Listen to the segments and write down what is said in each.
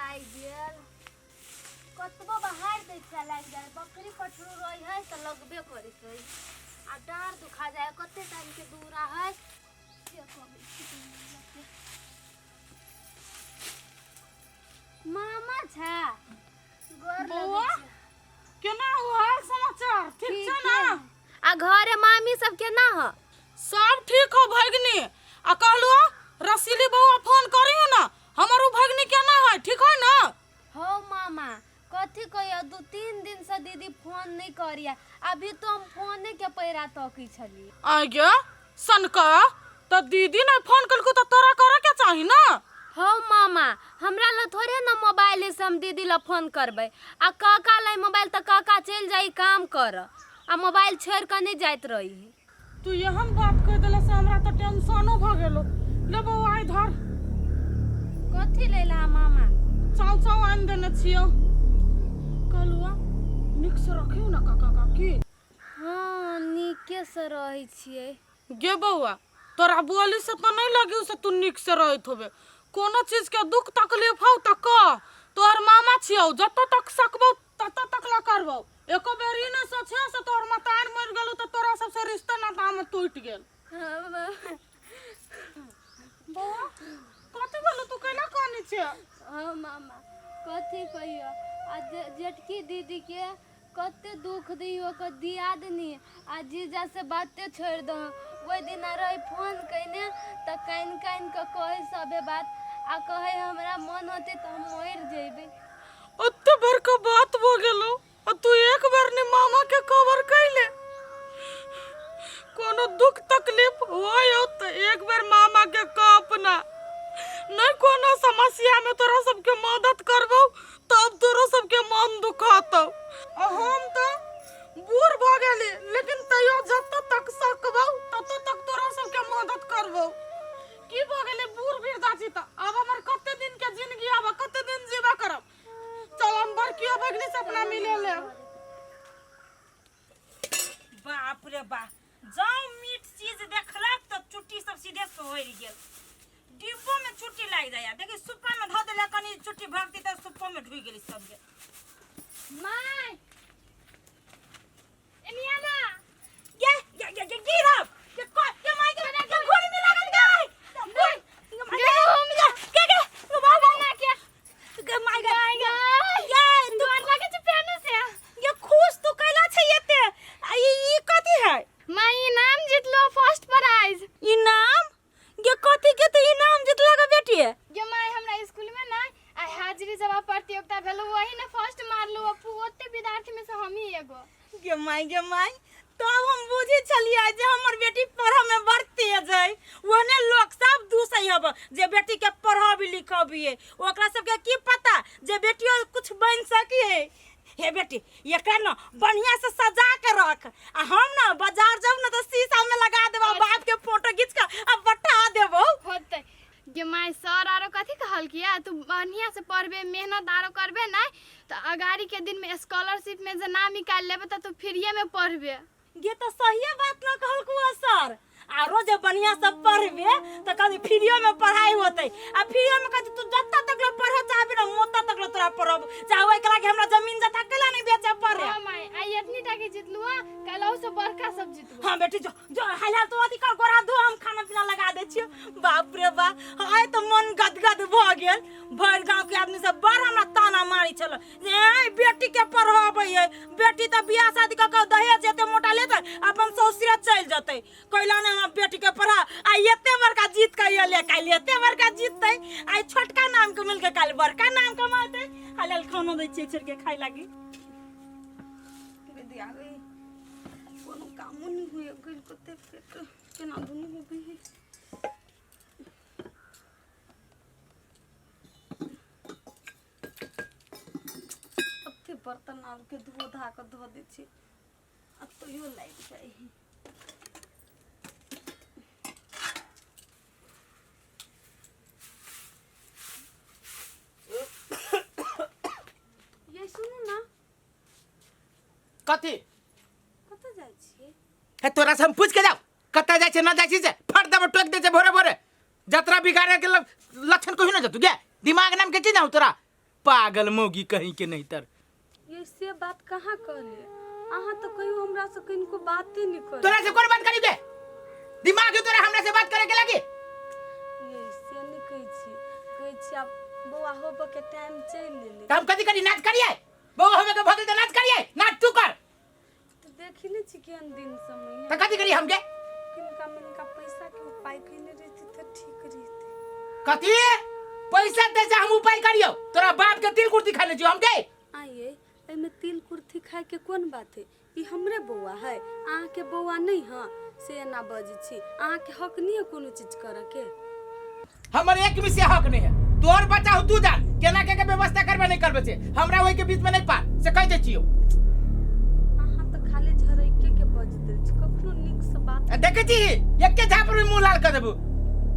लागि गेल। कतबो बहारि दै छियै लागि जाइ। बकरी पठरू रहै है तऽ लगबे करै छै आ डाँड़ दुखा जाइ है। कते टाइम के दूरा है से कहै छी दुनिया के। मामा छा गोर लगै बौआ? छै। केना हो हाल समाचार ठीक छै ना? आ घरे मामी सब केना ह? सब ठीक हो भगनी। आ कहलु रसीली बौआ फोन करियो ना, हमर उ भगनी केना है, ठीक है ना? हो मामा, कथी कहियो, 2-3 दिन से दीदी फोन नहीं करिया। अभी तो हम फोने के पैरा तकी छली। आइ गे सनका, त दीदी नहीं फोन कलको त तोरा करे के चाही ना। हो मामा, हमरा ल थोड़े ना मोबाइल से हम दीदी ल फोन करबै। आ काका लै मोबाइल त काका चलि जाई काम कर आ मोबाइल छोड़ के नहीं जाइत रही। तू एहन बात कह देला से हमरा त टेंशनो भ गेलो। ले बौआ इधर। कथी लेला मामा? चाव चाव आनि देने छियौ। कहलुआ नीक से रखियौ ना काका काकी। हाँ नीके से रहै छियै। गे बौआ, तोरा बोली से तो नहीं लगी से तू नीक से रहत होबे। कोनो चीज के दुख तकलीफ हौ त कह, तोहर मामा छियौ, जतऽ तक सकबौ ततऽ तक ला करबौ। एको बेर ई नहीं सोचियो से तोहर मतार मरि गेलौ त तोरा सबसे रिश्ता नाता हमर टूटि गेल। बौआ कथी भेलौ, तू कैला कानै छियै? हाँ मामा, कथी कहियो, आ जेठकी दीदी के कते दुख दियो ओकर दियादनी आ जीजा से बाते छोड़ि दहो। ओहि दिना रही फोन कयने तऽ कानि कानि कऽ कहै सभे बात आ कहै हमरा मन होतै तऽ हम मरि जेबै। ओते बड़का बात भऽ गेलौ आ तू एक बार ने मामा के कवर कैले। कोनो दुख तकलीफ होय हो तऽ एक बार मामा के कह अपना। नहीं कोनो समस्या में तोरा सबके मदद करबौ तब तोरो सबके मन दुखातौ। आ हम तऽ बूढ़ भऽ गेली, लेकिन तैयो जतऽ तक सकबौ ततऽ तक तोरा सबके मदद करबौ। की भऽ गेलै बूढ़ वृद्धा छी तऽ आब हमर कते दिन के जिंदगी, आब कते दिन जीबे करब। चल हम बड़कियो भगनी से अपना मिले लेब। बाप रे बा, जौ मीठ चीज देखलक तऽ चुट्टी सब सीधे सोहरि गेल। डिब्बो में चुट्टी लागि जाइया। देखी सुप्पा में धऽ देलक, कनी चुट्टी भगती तऽ सुप्पो में ढुकि गेली सबके। My एनिया ना। गे गे गे गे गिरब गे को गे my गे गे घोड़ी में लागल गे। नहीं। गे गे गे गे गे बाबा ना के गे my गे गे गे तू डर लागे छै पेने से। गे खुश तू कैला छै एते? आ ई कथी है? माय इनाम जीतलो, फर्स्ट प्राइज। इनाम गे कथी के? तो इनाम जीतला गे बेटी? गे my, हमरा स्कूल में ना आ हाजिरी जवाब प्रतियोगिता भेलो, वही ने फर्स्ट मारलो। ओते विद्यार्थी में से हम ही एगो। गे माय गे माय, तब हम बुझै छलियै जे हमर बेटी पढ़ऽ में बड़ तेज है। ओहने लोक सब दूसै हब जे बेटी के पढ़बी लिखबियै। ओकरा सबके की पता जे बेटियो कुछ बनि सकी है। हे बेटी, एकरा न बढ़िया से सजा के रख आ हम न बाजार जाब न तऽ शीशा में लगा देबो, बाप के फोटो घीच के आ बटा देबो। होतै गे my. Sir आरो कथी कहलकिया, तू बढ़िया से पढ़बे, मेहनत आरो करबे ना तऽ अगाड़ी के दिन में स्कॉलरशिप में जे नाम निकालि लेबे तऽ तू फ्रीये में पढ़बे। गे तऽ सहिए बात न कहलकू हँ सर। आरो जे बढ़िया से पढ़बे तऽ कभी फ्रीयो में पढ़ाई होतै आ फ्रीयो में कथी तू जत्ता तक ले पढ़े चाहबी न मोत्ता तक ले तोरा पढ़ब चाहे। ओहि के लागी हमरा जमीन जथा कैला नहीं बेचे पड़े? हाँ my, I एतनी टा के जीतलु हँ, काल्हि से बड़का सब जीतबो। हाँ बेटी, जो जो हाल हाल तो अथी कर, गोरा धो, हम खाना पीना लगा दै छियो। बाप रे बा, आइ तऽ मन गदगद भऽ गेल। भरि गाँव के आदमी सब बड़ हमरा ताना मारै छल जे ऐ बेटी के पढ़ाबै है, बेटी तऽ बियाह शादी कऽ के दहेज एते मोटा लेतै अपन ससुरे चलि जेतै, कैला ने हमरा बेटी के पढ़ा। आ एते बड़का जीत के एलै, काल्हि एते बड़का जीततै। आइ छोटका नाम के मिलके काल्हि बड़का नाम कमातै। हाल हाल खाना दै छियै छोड़ि के खाय लागी। दिया गई कोनो कामो नहीं हुए गेल, कते पेट केना दुनू हो गई। अते बर्तन आर के धो धा के धो दै छी आ तैयो लागि जाइ है। ये सुनू ना। कथी? कतऽ जाइ छियै? हे, तोरा से हम पूछ के जाओ कतऽ जाइ छै न जाइ छी से फट देबो टोक दै छै भोरे भोरे। जतरा बिगाड़े के लक्षण कहियो न जतू गे। दिमाग नाम के चीज ना हो तोरा। पागल मौगी कहीं के नहीं तर। ये से बात कहाँ कहलिए? अहाँ तो कहियो हमरा से किनको बाते नहीं कर। तोरा से कोन बात करी के? दिमाग है तोरा हमरा से बात करे के लागी? ये से नहीं कहै छी, कहै छी आब बौआ होबऽ के टाइम चलि एलै। त हम कथी करी? नाच करिए? बौआ होबे के भऽ गेल त नाच करिए? नाच तू कर। तऽ देखी नहि छी केहन दिन समय त कथी करी हमके? किनका मिनका पैसा के उपाय कयने रहिती तऽ ठीक रहिते। कथी पैसा तैसा हम उपाय करियो? तोरा बाप के तिल कुर्ती खाने छियो हमके? आइए एहिमे तिल कुर्थी खायके कोन बात है? ई हमरे बौआ है, अहाँके बौआ नहीं है से एना बजै छी। अहाँके हक नहीं है कोनो चीज करऽ के। हमर एक भी से हक नहीं है। तोहर बच्चा हो तू जान केना के के व्यवस्था करबे नहीं करबे से हमरा ओहि के बीच में नहीं पार से कह दे छियो। अहाँ तऽ खाली झरैके के बजैत रहै छी, कखनो नीक से बात। आ देखे छी एके झापर में मुंह लाल कर देबू।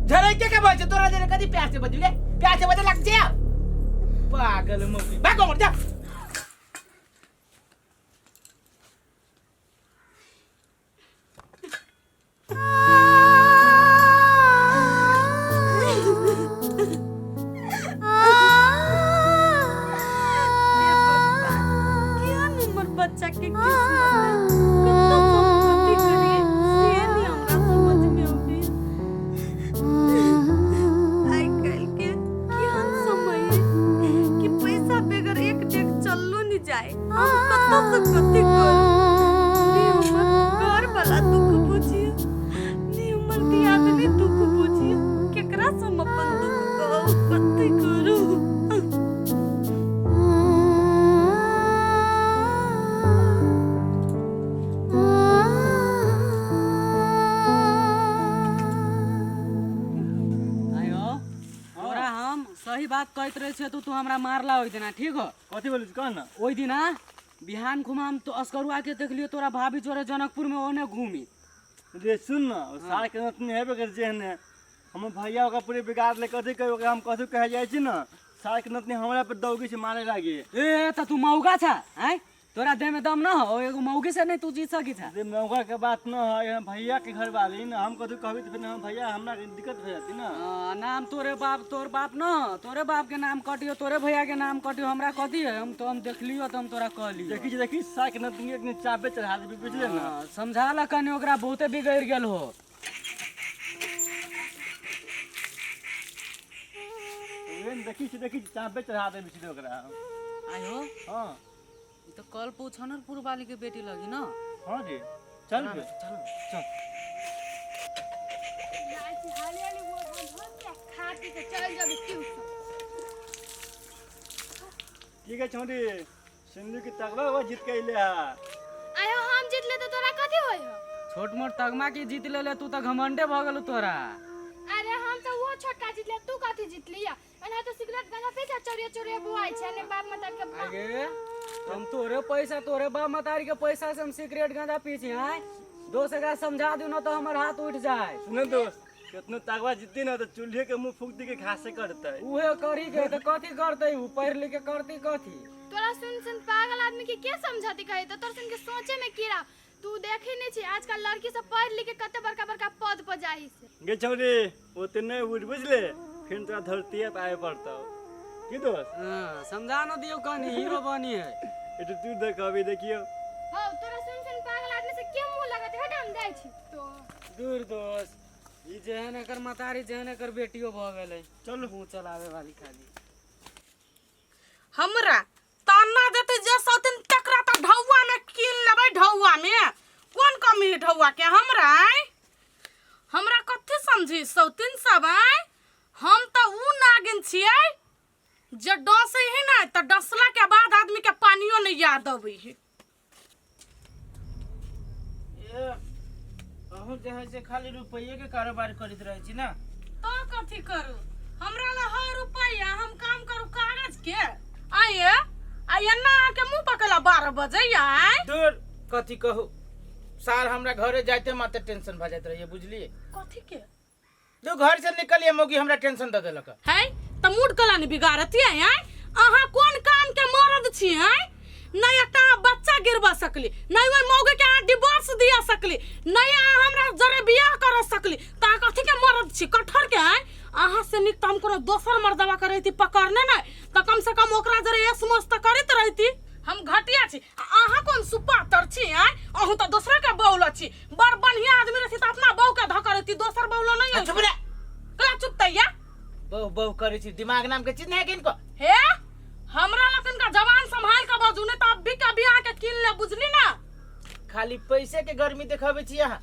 झरैके के बजे तोरा जरे कदी प्यार से बजू गे? प्यार से बजे लग जे पागल मौगी। भागो मर जा। हे भगवान, केहन हमर बच्चा के किस्मत है, कतऽ से हम कथी करियै से नहि हमरा समझ मे अबैया। आइ काल्हि के केहन समय है कि पैसा बगैर एक डेग चललो नहि जाय। हम कतऽ से कथी करू? ने हमर घर वाला दुख बुझिए, ने हमर दियादनी दुख बुझिए। केकरा से हम अपन दुख कहू, कथी करू? आयो तोरा हम सही बात कहैत रहै छियै तो तू हमरा मारला ओहि दिना, ठीक हो? कथी बोलै छी कह न। ओहि दिना बिहान खुमा हम तो असकरुआ के देखलियो तोरा भाभी जोरे जनकपुर में ओने घूमी। रे सुन न, ओ सार के नतनी हेबे कर जेहन है हमर भैया ओकरा पूरे बिगाड़ ले। कथी कहे ओकरा हम? कथी कहे जाइ छी न, सार के नतनी हमरा पर दौगी छै मारे लागी। ए त तू मौगा छा आय? तोरा देह में दम न हो, एगो मौगी से नहीं तू जीत सकी छा। रे मौगा के बात न है, हम भैया के घर वाली न, हम कथी कहबी त फिर हम भैया हमरा के दिक्कत हो जाती न। हाँ, नाम तोरे बाप, तोर बाप न, तोरे बाप के नाम कटियो, तोरे भैया के नाम कटियो, हमरा कथी है? हम तो हम देखलियो तो हम तोरा कहलियो। देखी छी, देखी सार के नतनी एक दिन चापे चढ़ा देबी, बुझले न। हाँ, समझा ला कनी ओकरा, बहुते बिगड़ गेल हो। उहे न देखी छी, देखी छी, चापे चढ़ा देबी छी ओकरा। आयो। हाँ। ई तो कल पूछनरपुर वाली के बेटी लगी ना। हाँ जी, चल बे। चल चल। जाइ छी हाली हाली गोर हाथ धो के खा पी के चलि जेबै ट्यूशन। की गै छौड़ी, सिंधु के तगड़ा हुआ जीत के अइले हा। आयो हम जीतले तऽ तोरा कथी होइ हौ? छोट मोट तगमा की जीत लेले तू तऽ घमंडे भऽ गेलू तोरा। अरे हम तऽ ओहो छोटका जीतले, तू कथी जीतली? एना तो सिगरेट गांजा पी के चोरिया चोरिया बुआई छै ने बाप मतार के। आगे हम तोरे पैसा, तोरे बाप मतारी के पैसा से हम सिगरेट गांजा पी छी। आय दोस्त एकरा समझा दियो न तो हमर हाथ उठ जाए। सुन दोस्त, केतनो तगवा जीती ना तो चूल्हे के मुंह फूक दी के घासे करतै। उहे करी के तो कथी करतै? उ पढ़ लिख के करती कथी? तोरा सुन सुन पागल आदमी के के समझती कही तो तोर सुन के सोचे में कीड़ा। तू देखे नहीं छी आजकल लड़की सब पढ़ लिख के कते बड़का बड़का पद पर जाही से। गे छौड़ी ओते नहीं उठ बुझले, फिर तोरा धरती पे आए पड़तौ। की दोस्त? हाँ, समझा न दियो कनी हीरो बनी है। एते तू देख अभी देखियो। हौ तोरा सुन सुन पागल आदमी से के मुंह लगत? हट हम जाइ छी तो दूर। दोस्त ई जेहन एकर मतारी जेहन एकर बेटियो भऽ गेलै। चलू। मुंह चलावे वाली खाली। हमरा ताना देते जे सौतिन तकरा तऽ ढौआ में कीन लेबै। ढौआ में कोन कमी है ढौआ के? हमरा आँय हमरा कथी समझी सौतिन सब? आँय हम तऽ उ नागिन छियै जे डसै है ने तऽ डसला के बाद आदमी के पानियो नहीं याद अबै है। ए, अहूँ जे है से खाली रुपैये के कारोबार करैत रहै छी ना? तो कथी करू? हमरा ला है रुपैया, हम काम करू कागज के? आये आ एना अहाँके मुंह पकला 12 बजे आय? दूर कथी कहू सार, हमरा घरे जाइते मात्र टेंशन भऽ जाइत रहैया, बुझलियै? कथी के? तू घर से निकलिए मौगी हमरा टेंशन दऽ देलक। है तऽ मूड कला नहीं बिगाड़ती है? आय अहाँ कोन काम के मरद छी? आय नहीं एकटा अहाँ बच्चा गिरवा सकली, नहीं ओहि मौगी के अहाँ डिवोर्स दिया सकली, नहीं अहाँ हमरा जरे बियाह कर सकली, तऽ अहाँ कथी के मरद छी? कठहर के? आय अहाँ से नीक तऽ हम कोनो दोसर मर्दवा के रहिती पकड़ने नहि तऽ कम से कम ओकरा जरे ऐश मौज तऽ करैत रहिती। हम घटिया छी आ अहाँ कोन सुपातर छी? आँय, अहूँ तऽ दोसरा के बौल छी। बड़ बढ़िया आदमी रहती तऽ अपना बहू के धऽ रहती, दोसर बौलो नहीं आ, चुप रे। कला चुप तैया बहु बहु करै छी, दिमाग नाम के चीज नहीं है किनको। हे, हमरा लखन का जवान संभाल के बाजू, नहीं तो अभी के अभी अहाँ के कीन ले, बुझली ना? खाली पैसे के गर्मी देखाबै छी अहाँ,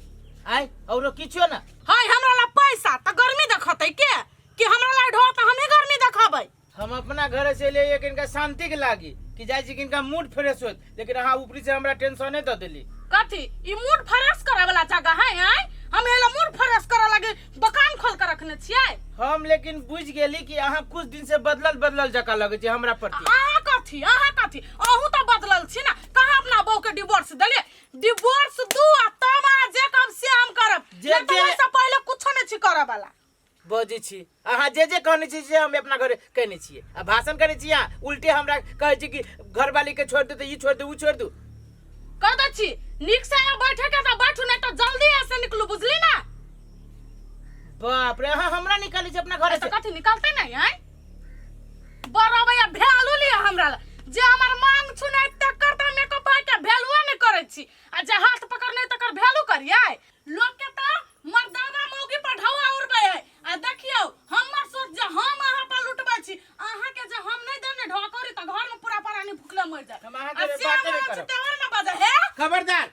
आय औरो किछो ना। हाय, हमरा ला पैसा त गर्मी देखतै के कि हमरा ला ढो त हमें गर्मी देखबै। हम अपना घर से ले एक इनका शांति के लागी कि जाय छी कि इनका मूड फ्रेश होत, लेकिन अहाँ ऊपरी से हमरा टेंशने द देली। कथी ई मूड फ्रेश करे वाला जगह है? आय, हम एला मूड फ्रेश करे लागी दुकान खोल के रखने छियै। हम लेकिन बुझ गेली कि अहाँ कुछ दिन से बदलल बदलल जका लगै छै हमरा प्रति। अहाँ कथी, अहाँ कथी, अहूँ तऽ बदलल छी ना। कहाँ अपना बहू के डिवोर्स देलियै? डिवोर्स दू आ तब अहाँ जे कहब से हम करब, जे नहीं तऽ जे ओहिसँ पहिले कुछो नहि छी करऽ वाला। बजै छी अहाँ जे जे कहने छी से हम अपना घरे कहने छियै, आ भाषण करै छी अहाँ उल्टे हमरा कहै छी कि घरवाली के छोड़ि दू तऽ ई छोड़ि दू, उ छोड़ि दू। कह दै छी नीक से यहाँ बैठे के तऽ बैठू, नहीं तऽ जल्दी यहाँ से निकलू, बुझली ना? बाप रे, अहाँ हमरा निकालै छी अपना घरे तऽ से? कथी निकालते नहीं? आँय, बड़ अबैया भैलू लिअ हमरा लए। जे हमर मांग छुने तकर तऽ हम एको पाइ के वैल्यूए नहि करै छी, आ जे हाथ पकड़ने तकर वैल्यू करियै? लोक के तऽ मर्दाना मौगी पर ढौआ उड़बै है, आ देखियौ हमर सोच जे हम अहाँ पर लुटबै छी। अहाँ के जे हम नहि देब ने ढौआ करी तऽ घर में पूरा प्राणी भुखले मरि जायत। हम अहाँके आ से बाते नहि हमरा करब। त्योहार में बजै हे। खबरदार,